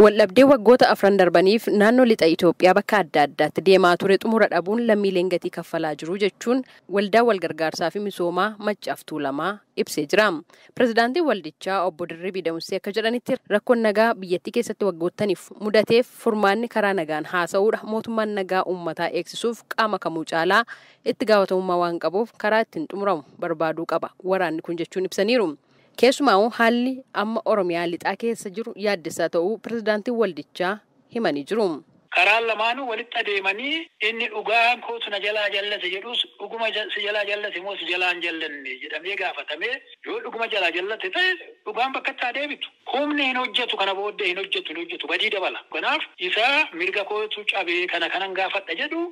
Waldhabdee waggoota afran darbaniif naannoo lixa Itoophiyaa bakka adda addaatti deemaa ture xumura dhabuun lammiileen gatii kaffalaa jiru jechuun waldaa walgargaarsaa fi misoomaa Maccaaf Tuulamaa ibsee jira. Pirezidaantiin waldichaa obbo Dirribii Damusee akka jedhanitti rakkoon nagaa biyyattii keessatti waggoottaniif mudateef furmaanni karaa nagaan haasa'uudha. Mootummaan nagaa uummataa eegsisuuf qaama kamuu caalaa itti gaafatamummaa waan qabuuf karaa ittiin xumuramu barbaaduu qaba. Waraanni kun jechuun ibsaniiru. Keessumaa haalli amma Oromiyaa lixaa keessa jiru yaaddessaa ta'uu pirezidaantiin waldichaa himanii jiru. Karaan lamaanuu walitti adeemanii inni dhugaan kootu na jalaa jallate jedhus dhuguma si jalaa jallate moo si jalaa hin jallanne jedhamee gaafatamee yoo dhuguma jalaa jallate ta'e dhugaan bakka itti adeemitu. Humni hin hojjetu kana booddee hin hojjetu badii dabala. Kanaaf isaa mirga kootu cabee kana kanan gaafadha jedhu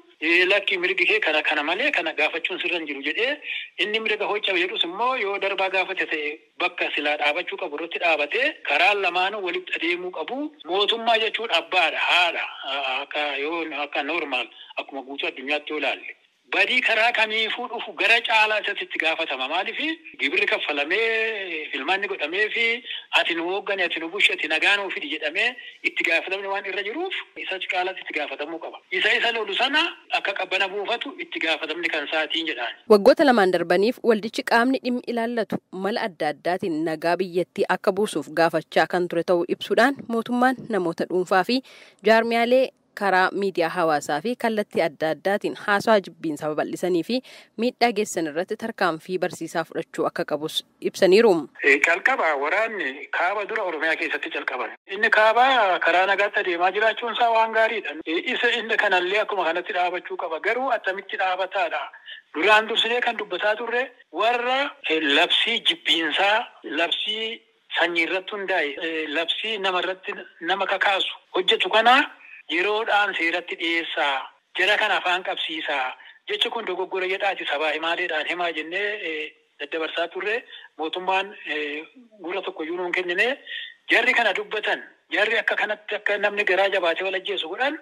lakki mirgi kee kana kana malee kana gaafachuun sirra hin jiru jedhee inni mirga koo cabe jedhus immoo yoo darbaa gaafate ta'e bakka silaa dhaabachuu qabu irratti dhaabatee karaan lamaanuu walitti adeemuu qabu. Mootummaa jechuun abbaadha, haadha. Akka yoo akka normaal akkuma guutuu addunyaatti yoo ilaalle. Badii karaa kamiifuu dhufu gara caalaa isatti itti gaafatama. Maaliif gibirri kaffalamee filmaanni godhamee fi ati nu hooggani, ati nu bulchi, ati nagaa nuu fidi jedhamee itti gaafatamni waan irra jiruuf isa caalaatti itti gaafatamuu qaba. Isa lolu sana akka qabbana buufatu itti gaafatamni kan isaatiin jedhaan. Waggoota lamaan darbaniif waldichi qaamni dhimmi ilaallatu mala adda addaatiin nagaa biyyattii akka buusuuf gaafachaa kan ture ta'uu ibsuudhaan mootummaan namoota dhuunfaa fi jaarmiyaalee karaa miidiyaa hawaasaa fi kallattii adda addaatiin haasaa jibbiinsaa babal'isanii fi miidhaa geessan irratti tarkaanfii barsiisaa fudhachuu akka qabus ibsaniiru. Calqaba waraanni kaaba dura Oromiyaa keessatti calqaban. Inni kaaba karaa nagaatti adeemaa jiraachuun isaa waan gaariidha. Isa inni kanallee akkuma kanatti dhaabachuu qaba. Garuu attamitti dhaabataadha. Duraan dursinee kan dubbataa turre warra labsii jibbiinsaa, labsii sanyii irratti hundaa'e, labsii namarratti nama kakaasu hojjetu kana yeroodhaan seeratti dhiyeessaa, jara kana afaan qabsiisaa, jechi kun dogoggora jedhaati sabaa himaaleedhaan himaa jennee daddabarsaa turre mootummaan gurra tokkoyyuu nuun kennine jarri kana dubbatan, jarri akka kanatti akka namni garaa jabaatee wal ajjeesu godhan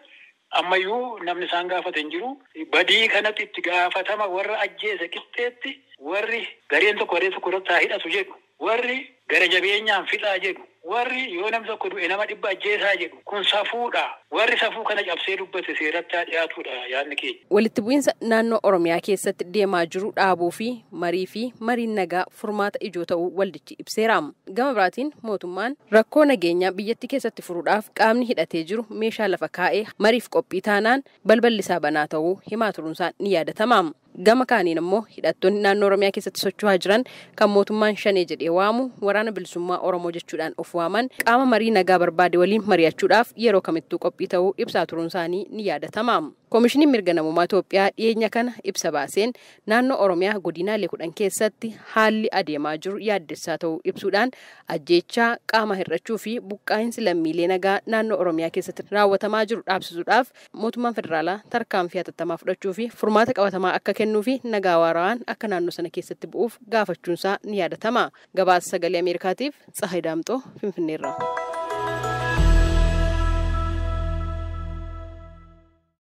ammayyuu namni isaan gaafate hin jiru. Badii kanatti itti gaafatama warra ajjeese qixxeetti warri gareen tokko garee tokko irratti haa hidhatu jedhu, warri gara jabeenyaan fixaa jedhu, warri yoo namni tokko du'e nama dhibba ajjeesaa jedhu kun safuudha. Warri safuu kana cabsee dubbate seeratti haa dhiyaatudha yaadni keenya. Walitti bu'iinsa naannoo Oromiyaa keessatti deemaa jiru dhaabuu fi marii fi mariin nagaa furmaata ijoo ta'uu waldichi ibseera. Gama biraatiin mootummaan rakkoo nageenyaa biyyattii keessatti furuudhaaf qaamni hidhatee jiru meeshaa lafa kaa'ee mariif qophii taanaan balballi isaa banaa ta'uu himaa turuunsaan ni yaadatama. Gama kaaniin immoo hidhattoonni naannoo Oromiyaa keessatti socho'aa jiran kan mootummaan shanee jedhee waamu waraana bilisummaa Oromoo jechuudhaan of waaman qaama marii nagaa barbaade waliin mari'achuudhaaf yeroo kamittuu qophii ta'uu ibsaa turuun isaanii ni yaadatama. Koomishiniin mirga namummaa Itoophiyaa dhiyeenya kana ibsa baaseen naannoo Oromiyaa godinaalee 10 keessatti haalli adeemaa jiru yaaddessaa ta'uu ibsuudhaan ajjeechaa qaama hir'achuu fi buqqaa'iinsi lammiilee nagaa naannoo Oromiyaa keessatti raawwatamaa jiru dhaabsisuudhaaf mootummaan federaalaa tarkaanfii hatattamaa fudhachuu fi furmaata qabatamaa akka kennuu fi nagaa waaraan akka naannoo sana keessatti bu'uuf gaafachuunsaa ni yaadatama. Gabaasa sagalee Ameerikaatiif Tsahayi Daamxoo Finfinneerraa.